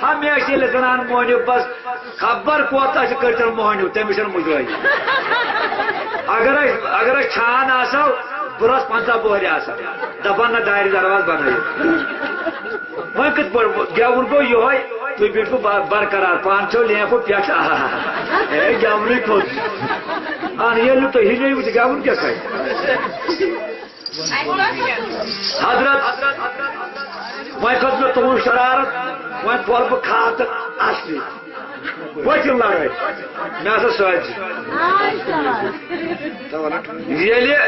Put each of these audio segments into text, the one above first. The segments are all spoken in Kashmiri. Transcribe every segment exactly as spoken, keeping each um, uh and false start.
ہمیشہِ ییٚلہِ زنان مۄہنیو بس خبر کوتاہ چھِ کٔرۍتن مۄہنیو، تٔمِس چھَنہٕ مُجرٲیی۔ اگر أسۍ، اگر أسۍ چھان آسو، بُرس پنٛژاہ بۄہرِ آسن، دپان نہ دارِ دروازٕ بنٲیِو۔ وۄنۍ کِتھ پٲٹھۍ؟ گٮ۪وُن گوٚو یِہوٚے، تُہۍ بیٖٹھِو بر-، برقرار، پانہٕ چھو لینٛکھو پٮ۪ٹھ۔ آہا، ہے گٮ۪ونٕے کھوٚت۔ اہن، ییٚلہِ نہٕ تُہی لیٚیِو تہٕ گٮ۪وُن کیٛاہ کرِ؟ حضرت، وۄنۍ کھٔژ مےٚ تُہٕنٛز شرارت، وۄنۍ کھولہٕ بہٕ کھاتہٕ اصلی۔ وۄتھ یِم لڑٲے، مےٚ ہسا سۭتۍ چھِ۔ ییٚلہِ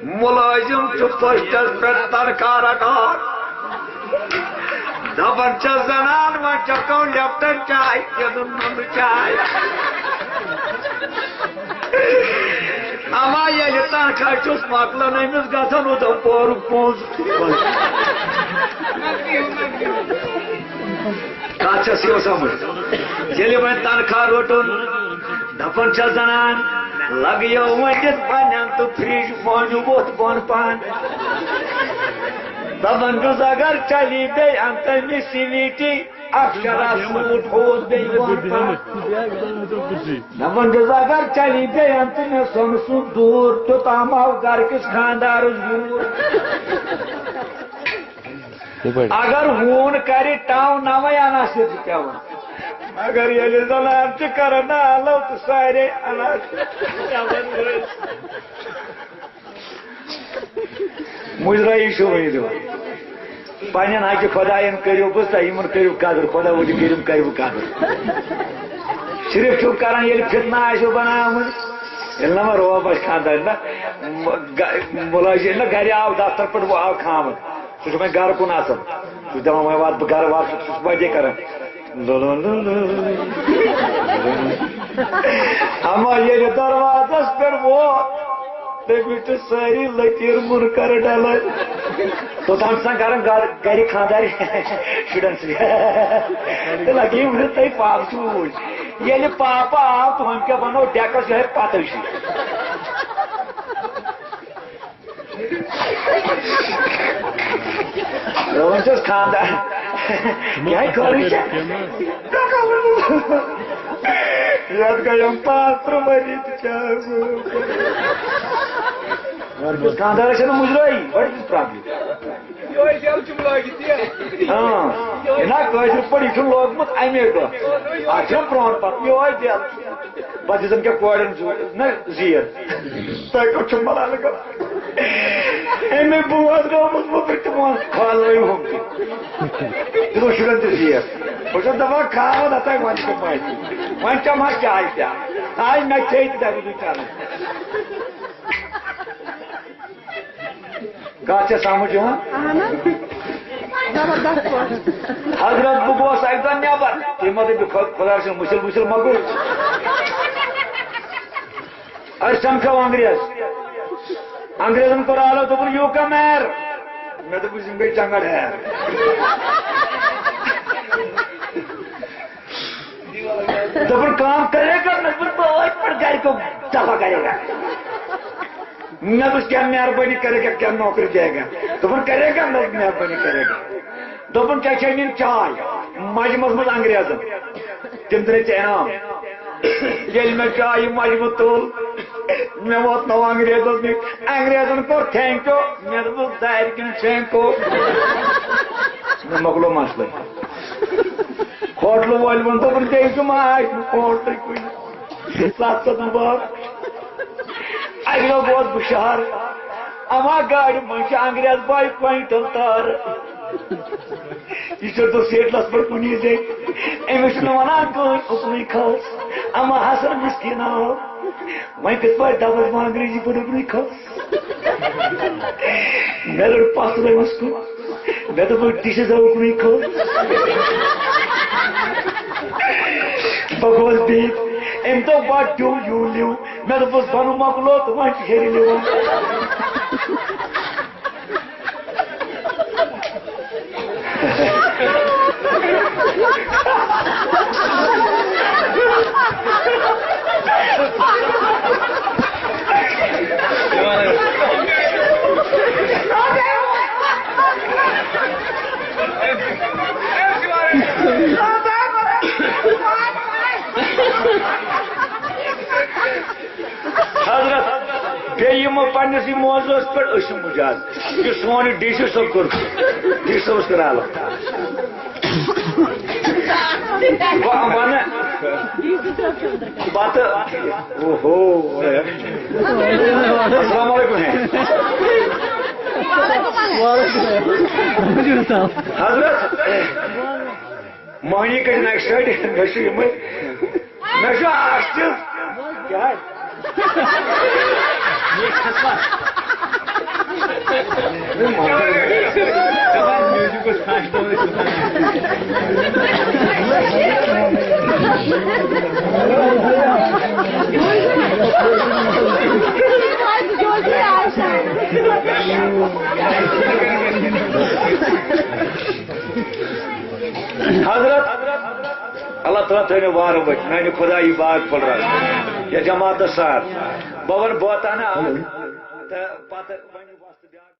مُلٲزِم چھُ فٔسٹَس پٮ۪ٹھ تنخواہ رٹان، دپان چھَس زنان، وۄنۍ چٮ۪کو لیپٹن چاے کِنہٕ نُنہٕ چاے؟ اما ییٚلہِ تنخواہ چھُس مۄکلان، أمِس گژھان اوٚدم پورُک پونٛسہٕ۔ کتھ چھَس یِوان سمجھ؟ ییٚلہِ وۄنۍ تنخواہ روٚٹُن، دپان چھَس زنان، لگیو وۄنۍ دِتھ پننٮ۪ن تہٕ فرج مۄہنیو ووٚتھ بۄن پہن۔ دپان چھُس، اگر چلی بیٚیہِ انتہٕ مےٚ سویٖٹی، اکھ شراب سوٗٹ اوس بیٚیہِ بۄن پہن۔ دپان چھُس، اگر چلی بیٚیہِ انتہٕ مےٚ سۄنہٕ سُنٛد دوٗر، توٚتام آو گرٕ کِس خانٛدارس گوٗر۔ یِتھ پٲٹھۍ۔ اگر ہوٗن کرِ ٹاو نوے عناصر چھِ پٮ۪وان۔ مگر ییٚلہِ زنان چھِ کران نالو تہٕ سارے عناصر چھِ پٮ۪وان ؤسۍ۔ مُجرٲیی چھُ وۄنۍ دِوان۔ پننٮ۪ن حقہِ خۄدایَن کٔرِو بہٕ تہٕ یِمن کٔرِو قدر، خۄدا وٕچھِ کٔرِم کَرِ بہٕ قدر۔ صرف چھُو کران ییٚلہِ فتنہٕ آسیو بناومٕژ، ییٚلہِ نہ وۄنۍ روب آسہِ خانٛدارِ نہ، م-، گہ-، مُلٲزِم ییٚلہِ نہ گرِ آو دفتر پٮ۪ٹھ، وۄنۍ آو خامد، سُہ چھُ وۄنۍ گرٕ کُن آسان۔ سُہ چھُ دَپان، وۄنۍ واتہٕ بہٕ گرٕ، واتہٕ، سُہ چھُ وَجے کران۔ لو، لو، لو، لو۔ اما ییٚلہِ دروازس پٮ۪ٹھ ووت، تٔمِس چھِ سٲری لٔکیٖر مُنکر ڈلان۔ توٚتام چھُ آسان کران گرٕ، گرِ خانٛدارِ شُرٮ۪ن سۭتۍ۔ تہٕ لگے ؤنِو تۄہہِ پاپہٕ چھُو وُنہِ۔ ییٚلہِ پاپہٕ آو، تُہُنٛد کیٛاہ بنوو ڈیکس یِہوٚے پتہٕ چھُ۔ وۄنۍ چھُس خانٛدار۔ یِہوٚے خٲرٕے چھےٚ۔ یَتھ گٔے یِم پانٛژھ تٕرٛہ ؤری تہٕ کیٛاہ گوٚو؟ وۄنۍ چھُس خانٛدارَس چھَنہٕ مُجرٲیی، what is problem؟ یِہوٚے جَل چھُم لٲگِتھ، یہِ۔ ہاں۔ نہ، کٲشِر پٲٹھۍ، یہِ چھُم لوگمُت اَمے دۄہ۔ اَتھ چھُنہ پرٛون پَتہٕ، یِہوٚے جَل۔ پتہٕ دِژٕن کیٛاہ کورٮ۪ن زُو-، نہ زیٖر۔ تۄہہِ کوٚت چھُو ملالہٕ گژھُن؟ أمۍ بوز گوٚمُت وُتُر تہٕ ووٚن، کھالٲیِو ہُم تہِ۔ تِمو شُرٮ۪ن تہِ زیٖر۔ بہٕ چھُس دَپان، کھاو نہ تۄہہِ وۄنۍ تہِ مَے۔ وۄنۍ چٮ۪مہٕ ہا چاے تہِ۔ آے مےٚ چیٚیہِ تہِ دَپہِ بہٕ چَنہٕ۔ کتھ چھےٚ سمجھ یِوان؟ اہن حظ۔ زبردست پٲٹھۍ۔ حضرت، بہٕ گوس اکہِ دۄہ نٮ۪بر، تٔمۍ ما دوٚپ، خۄ-، خۄدا رٔچھِن، مُشِل وُشِل ما گوٚو؟ أسۍ سمکھو انگریز۔ انگریزن کوٚر آلو، دوٚپُن، "You come here۔" مےٚ دوٚپُس، "یِم گٔے چنگڑ ہیر۔" دوٚپُن، "کام کرے گا؟" مےٚ دوٚپُن، "بہٕ ٲدۍ پٮ۪ٹھ گرِ کیو دفعہ کرے گا۔" مےٚ دوٚپُس، "کیٛاہ مہربٲنی کرے گا، کیٛاہ نوکری دے گا؟" دوٚپُن، "کرے گا؟" مےٚ دوٚپُس، "مہربٲنی کرے گا۔" دوٚپُن، "کیٛاہ چھےٚ نِنۍ چاے؟" مجہِ منٛز منٛز انگریزن۔ تِم دِنَے ژےٚ انعام۔ ییٚلہِ مےٚ چایہِ مجمہٕ تُل، مےٚ ووت نہٕ انگریزس نِش۔ انگریزن کوٚر thank you، مےٚ دوٚپُس، "دارِ کِنۍ شینکو؟" مےٚ مۄکلو مسلہٕ۔ ہوٹلہٕ وٲلۍ ووٚن، دوٚپُن، "بیٚیہِ چھُ ماچھ ہوٹلٕے کُنہِ۔" ستھ ستھ مُبارک۔ اَکہِ دۄہ گوس بہٕ شہر، اما گاڑِ منٛز چھِ انگریز بھائی کوینٹل تارٕ۔ یہِ چھُ دُسیٹلس پٮ۪ٹھ کُنی زٔنۍ۔ أمِس چھُنہٕ وَنان کٕہٕنۍ اُکنُے کھس۔ اما حسن مسکیٖن آو۔ وۄنۍ کِتھ پٲٹھۍ دَپس بہٕ انگریزی پٲٹھۍ اُکنُے کھس؟ مےٚ رٔٹ پَتھ ترٲومٕژ کُن۔ مےٚ دوٚپ، "ڈِشِز آو اُکنُے کھس۔" بہٕ گوس بِہِتھ۔ أمۍ دوٚپ، "What do you live؟" مےٚ دوٚپُس، "بَنُن مۄکلو تہٕ وۄنۍ چھِ ہیٚرِ لِوان۔" حضرت، بیٚیہِ یِمو پننِسٕے موضوعس پٮ۪ٹھ، أسۍ چھِ مجاز۔ یہِ سون یہِ ڈی سی صٲب کوٚر، ڈی سی صٲبس کٔر حالت۔ بہٕ وَنہٕ پتہٕ۔ اوہو۔ السلام علیکم۔ حضرت، مہنی کٔرِن اَکہِ سایڈٕ، مےٚ چھُ یِمَے، مےٚ چھُ اَکھ چیٖز۔ کیٛاہ؟ حضرت، اللہ تعالیٰ تھٲینو وارٕ ؤتھۍ، میانہِ خدایی باغ پھٔلران یا جماعتس سار۔ بہٕ وَنہٕ بٲتانہ اکھ، تہٕ پتہٕ وۄنۍ وۄستہٕ بیٛاکھ۔